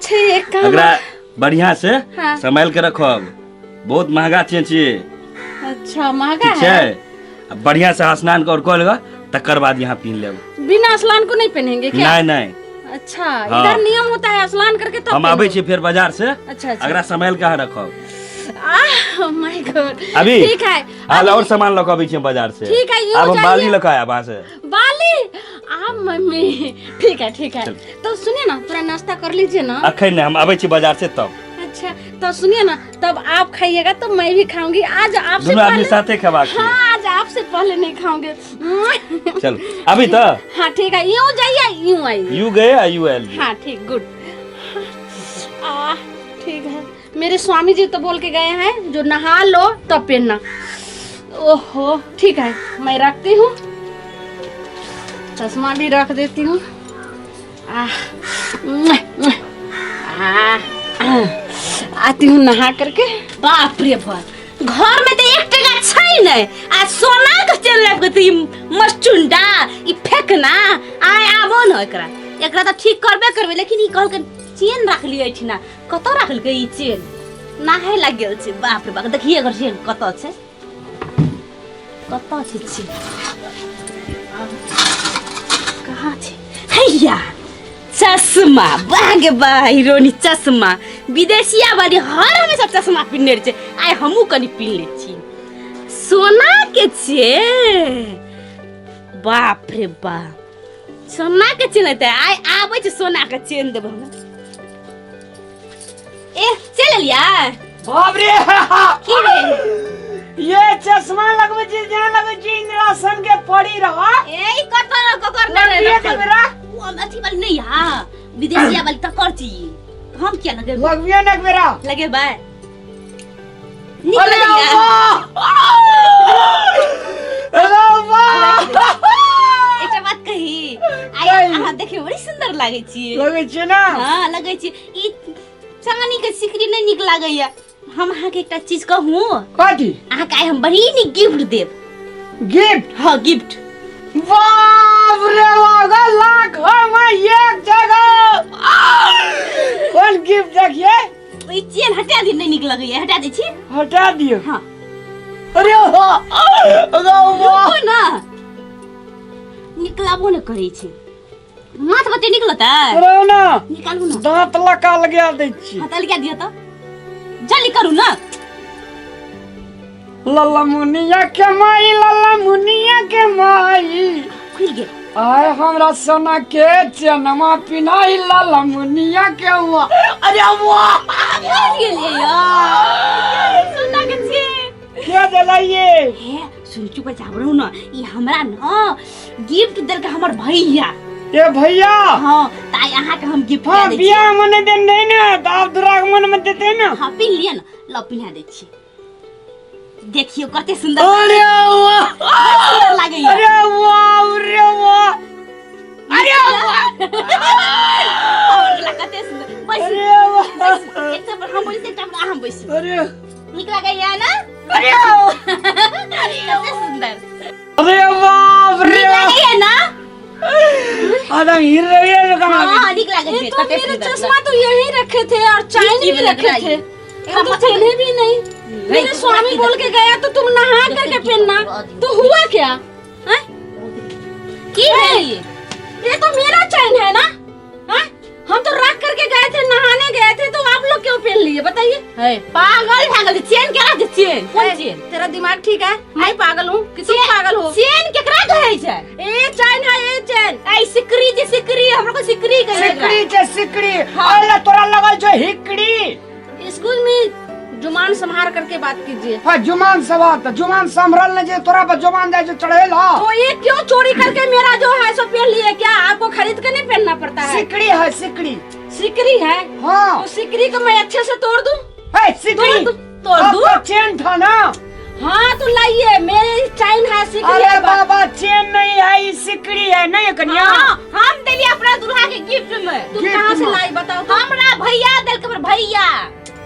अच्छा एक काम एकरा बढ़िया से हाँ। संभाल के रखब, बहुत महंगा चेन छियै। अच्छा महंगा ठीक है। छै, आ बढ़िया से स्नान कर कऽ लेगा तकर बाद यहाँ पीन लेब। बिना स्नान को नहीं पहनेंगे क्या? नहीं नहीं। अच्छा। हाँ। इधर नियम होता है स्नान करके तब हम आबै पहनो। छी फेर बाजार से। अच्छा अच्छा। अगरा संभाल के अहाँ रखब। आह my God. अभी? ठीक है। हाल और सामान लऽ कऽ अबै छी हम बाजार से। ठीक है, यूं आब हम जाइए। बाली लऽ कऽ आयब अहाँ से। बाली आ मम्मी, ठीक है ठीक है। चल। तो सुनिए ना, थोड़ा नाश्ता कर लीजिए ना। अखन नहीं, हम आबै छी बाजार से तब। अच्छा तो सुनिए ना, तब आप खाइएगा तो मैं भी खाऊंगी। आज आपसे दुनू आदमी पहले साथे खेबाक छै। हाँ, आज आपसे पहले नहीं खाऊंगे। चल अभी तो। हाँ ठीक है, यूं जाइए यूं आइए। You गए आ you आयल। हाँ ठीक, गुड। आ ठीक है, मेरे स्वामी जी तो बोल के गए हैं जो नहा लो तब पहनना। ओहो ठीक है, मैं रखती हूँ, चश्मा भी रख देती हूँ। आ, आ, आती हूँ नहा करके। बाप रे बाप, घर में तो एक टका छै नै आ सोना के चेन लाबि के ई मस्चुंडा ई फेकना आय आबो न। एकरा एकरा तऽ ठीक करबे करबै, लेकिन ई कहलकै चेन राखलियै एहिठिना, कतऽ राखलकै ई चेन? नहाय लागि गेल छै। बाप रे बाप, देखिए एकर चेन कतऽ छै, कतऽ छै चेन, कहाँ छै? हैया चश्मा, वाह गे वाह हीरोनी चश्मा, विदेशिया वाली हर हमेशा चश्मा पिन्हने रहै छै, आइ हमहूँ कनि पिन्ह लै छी। सोना के छै, बाप रे बाप, सोना के चेन हेतै। आइ आबै छै सोना के चेन देबै हमरा। ए चलि एलियै? बाप रे। की भेल? ये चश्मा लगबै छी जेना लगै छी इंद्रासन के पड़ी रह। ए ई कतऽ ककर लगबियै रखल? तऽ मेरा। ओ हम अथी वाली नहीं हा, विदेशिया वाली तकर छी, हम किया लगेबै? लगबियै ने मेरा। लगेबै? नीक अरे लगैया? वाह! अरे वाह! एकटा बात कही, आइ अहाँ देखियौ बड़ी सुंदर लागै छी। लगै छै ने? हाँ लगै छी। ई चानी के सिकरी नहि नीक लागैया। हम अहाँके एकटा चीज कहूँ? कथी? अहाँके आइ हम बड़ी नीक गिफ्ट देब। गिफ्ट? हाँ गिफ्ट। बाप रे बाप, लाख में एक जगह कोन गिफ्ट? देखिए ई चेन हटा दी, नहि नीक लगैया, हटा दै छी। हटा दियौ। हाँ। अरे वाह! अरे वाह! रुकू ना, निकलाबो ने करै छै, माथ बते निकलतै। अरे ना निकालू ना, दांत लका लगा दै छी। हाँ, तऽ लगा दिअ तऽ जल्दी करू ना। लल्ला मुनिया के माई, लल्ला मुनिया के माई, खुलि गेल। आय हमरा सोना के चनमा पिनाई लल्ला मुनिया के वा। अरे वाह! खुलि गेल यार सोना के चेन। के दिलाइए? हे सुन, चुप जाबरू न, ई हमरा न गिफ्ट देलक हमर भैया। ए भैया? हाँ, तऽ आइ अहाँके हम गिफ्ट हाँ दे दै छी। बियाह मने देन नहीं ना, तो आप दुरागमन में देते ना। हाँ पिन्ह लिअ न, ल पिन्हा दै छी, देखियौ कते सुंदर। अरे वाह! सुंदर लागैया? अरे वाह रे वाह! अरे वाह! हमर कते सुंदर। बैसू। अरे वाह! बैसू, एकटा पर हम बैसू, एकटा पर अहाँ बैसू। अरे नीक लागैया ना? अरे वाह! कते सुंदर। अरे बाप रे! नीक लागैया ना? अरे हिर रही है कहाँ? हाँ नीक लागै ये छै। तो कते मेरे सुंदर। चश्मा तो यही रखे थे और चैन की भी रखे लग थे, रहा ये तो पहने भी नहीं। मेरे स्वामी बोल के गया तो तुम नहा करके पहनना, तो हुआ क्या हैं? की भेल? ये तो मेरा चैन है ना, हैं? हम तो रख करके गए थे, नहाने गए थे, तो आप लोग क्यों पहन लिए बताइए? है पागल भए गेल। चेन केना छै? चेन कोन चेन? तेरा दिमाग ठीक है? मैं पागल हूँ कि तुम पागल हो? चेन केकरा कहै छै? ए चैन है, ए चैन। ऐ सिकरी जे सिकरी, हमरो को सिकरी कहै छै। सिकड़ी छै सिकड़ी, अरे तोरा लगल छै हिकड़ी। स्कूल में जुमान संभार करके बात कीजिए। हाँ जुमान सवाल त जुमान संभरल नहीं जे तोरा पर जुमान जाय छै चढ़ेल। हाँ तो ये क्यों चोरी करके मेरा जो है सो पहन लिए? क्या आपको खरीद के नहीं पहनना पड़ता है? सिकड़ी है सिकड़ी। सिकरी है? हाँ। तो सिकरी को मैं अच्छे से तोड़ दूं? है सिकड़ी तोड़ दूं? तोड़ दूं? आपका चेन था ना? हाँ तो लाइए, मेरे चैन है सिकरी अरे है बात। बाबा चेन नहीं है, ई सिकड़ी है नहीं कन्या। हाँ, हम देलियै अपना दूल्हा के गिफ्ट में। तुम गिफ्ट कहाँ से में। लाई बताओ तो? हमरा भैया देलकै, हमर भैया।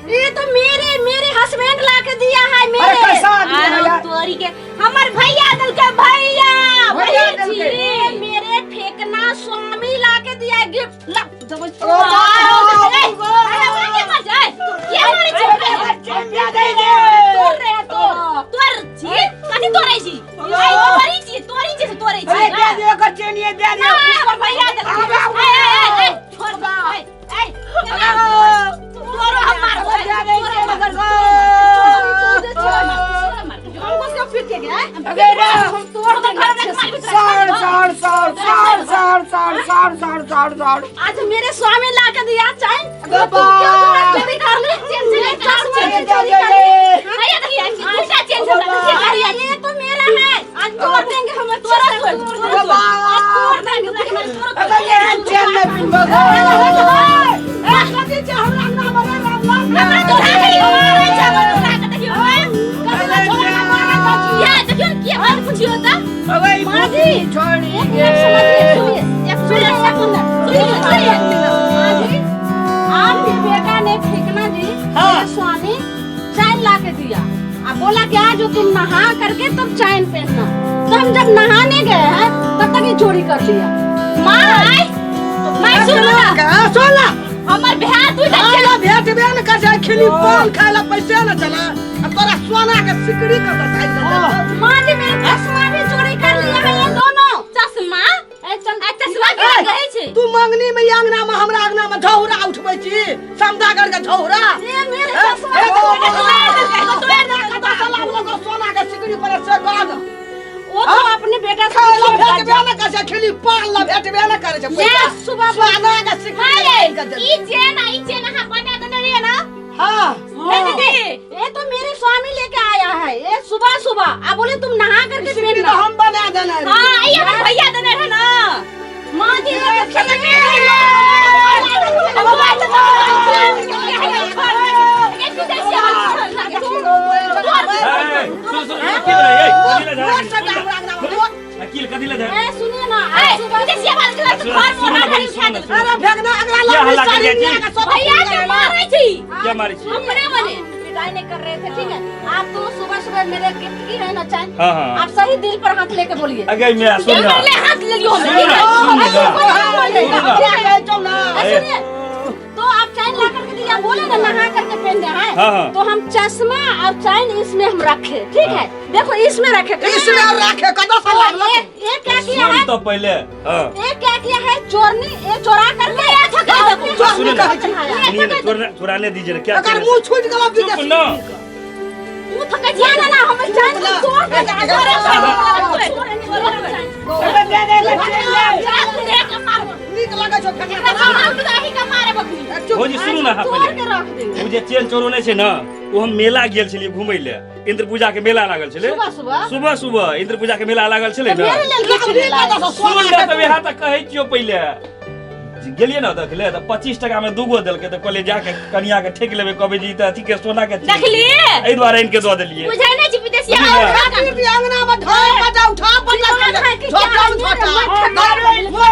ये तो मेरे मेरे हस्बैंड ला के दिया है मेरे। अरे कैसा आदमी है आरो यार? तोरी के हमर भैया देलकै, भैया। भैया भैया देलकै। ये मेरे फेकना स्वामी ला के दिया है गिफ्ट। ला ओ बाप। चेन ये दे ना दे हमर भैया दे आबे, आबे। ए ए ए छोड़ दे ए ए तोरो हम मारबो दे दे चेन हमको क्यों पीटेंगे हैं? अरे रे। हम तोड़ देंगे अच्छे से। साड़ साड़ साड़ साड़ साड़ साड़ साड़ साड़ साड़ साड़ आज मेरे स्वामी ला के दिया चाय अरे तू क्यों बा। चोरी कर ले चेन से चश्मा दे, चोरी दे, कर दे, ले। दे। भैया देखिए दूसरा चेन से अरे ये तो मेरा है आज तोड़ देंगे हम तोरा अच्छे से। तोड़, तोड़ बा। आज तोड़ देंगे देख, अरे ये चेन में पिनबो ए, कथी छै हमरा अंगना मे रे राम लाल? हमरा तोरा के मारै छै हमर तोरा के देखियो कथी छै छोरा मारै छै? या देखियो ने के और पुछियो त अबे माँ जी, छोड़ी एक मिनट समझिए, सुनिए, एक सुनिए, एक मिनट, सुनिए, सुनिए। माँ जी, आपके बेटा ने फेंकना जी हाँ। मेरे स्वामी चैन ला के दिया आ बोला कि आज जो तुम नहा करके तब चैन पहनना तो हम जब नहाने गए हैं तब तक ये चोरी कर लिया मां आई मां सुनो ना का सोला हमर भैया तू खाला भेटबे न कर जाय खिली पान खाय ला पैसे न चला आ तोरा सोना के सिकड़ी कर दे साइड कर माँ जी मेरे चश्मा भी चोरी कर लिया है ये दोनों चश्मा ए, चल आ चश्मा के कहै छै तू मंगनी में या अंगना में हमरा अंगना में झौरा उठबै छी समदागर के झौरा ये मेरे ए, चश्मा ए, चोरी कर लिया। कता साला लोग सोना के सिकड़ी पर से गद वो तो अपने बेटा से खाय ला पूछिए, भेटबे न कर जाय खिली पान ला भेटबे न करे छै ले, सुबह सोना के सिकड़ी माय कर दे ई चेन आ ई चेन अहाँ बना देने रहियै ना हां नहीं दीदी ये तो मेरे स्वामी लेके आया है ये सुबह सुबह आप बोले तुम नहा करके सिकड़ी पहनना तो हम बना देने रहियै। हां ई हमर भैया देने रहे ना माँ जी ये ए, सुन सुन की भेलै ए कथी लए मोट से हमरा अंगना में मोट। अकील कथी लए ए, सुनिए ना आज सुबह सुन ना भाई, सुन ना, सुन ना। अरे भेगना अगला क्या लंबी हल्ला साड़ी कर निया छी? के सब भैया के मारै छी क्या मारै छी अपने मने पिटाई नहीं कर रहे थे ठीक है आप तो सुबह सुबह मेरे गिफ्ट की है ना चैन हाँ, हाँ। आप सही दिल पर हाथ लेके बोलिए अगे मेरा सुन ना ले हाथ ले लियो सुन ना सुन ना सुन ना। क्या कहै छौ ना ए, सुनिए तो आप चैन ला करके दिया बोले ना नहा करके पहन दे हैं हाँ, हाँ। तो हम चश्मा और चैन इसमें हम रखे ठीक है देखो इसमें रखे इसमें रखे कत तो साला ये ये क्या किया सुन है तो पहिले हाँ ये क्या किया है चोरनी ये चोरा करके सुन ना कहै छी। सुनिए ना चोराने दीजिए ना क्या अगर मुंह छूट गेलो चुप ना मुंह थके ना ना ना हम चैन को तोड़ के अबे दे दे दे चेन ले नीक लगै छौ फेकना चुप भौजी सुनू ना अहाँ तोड़ पहिले के रख देंगे ओ जे चेन चोरोने छै ने ओ हम मेला गेल छलियै घुमै ले इंद्र पूजा के मेला लागल छलै सुबह सुबह सुबह सुबह इंद्र पूजा के मेला लागल छलै तो ने मेरे लेल किछु नहि लायल। सुन ने तऽ यहाँ तक कहै छियौ पहिले गेलियै ने देखले तऽ 25 टका में दूगो देलकै तऽ कहलियै जाके कनिया के ठेक लेबै कहबै जे ई तऽ अथी के सोना के चेन देखलियै? एहि दुआरे आनि के दऽ देलियै बुझै नहि छी विदेशिया बुझलियै? अंगना में ढाई बजा उठा बजा खाय के झोटा क्या? झोटा मेरे मोट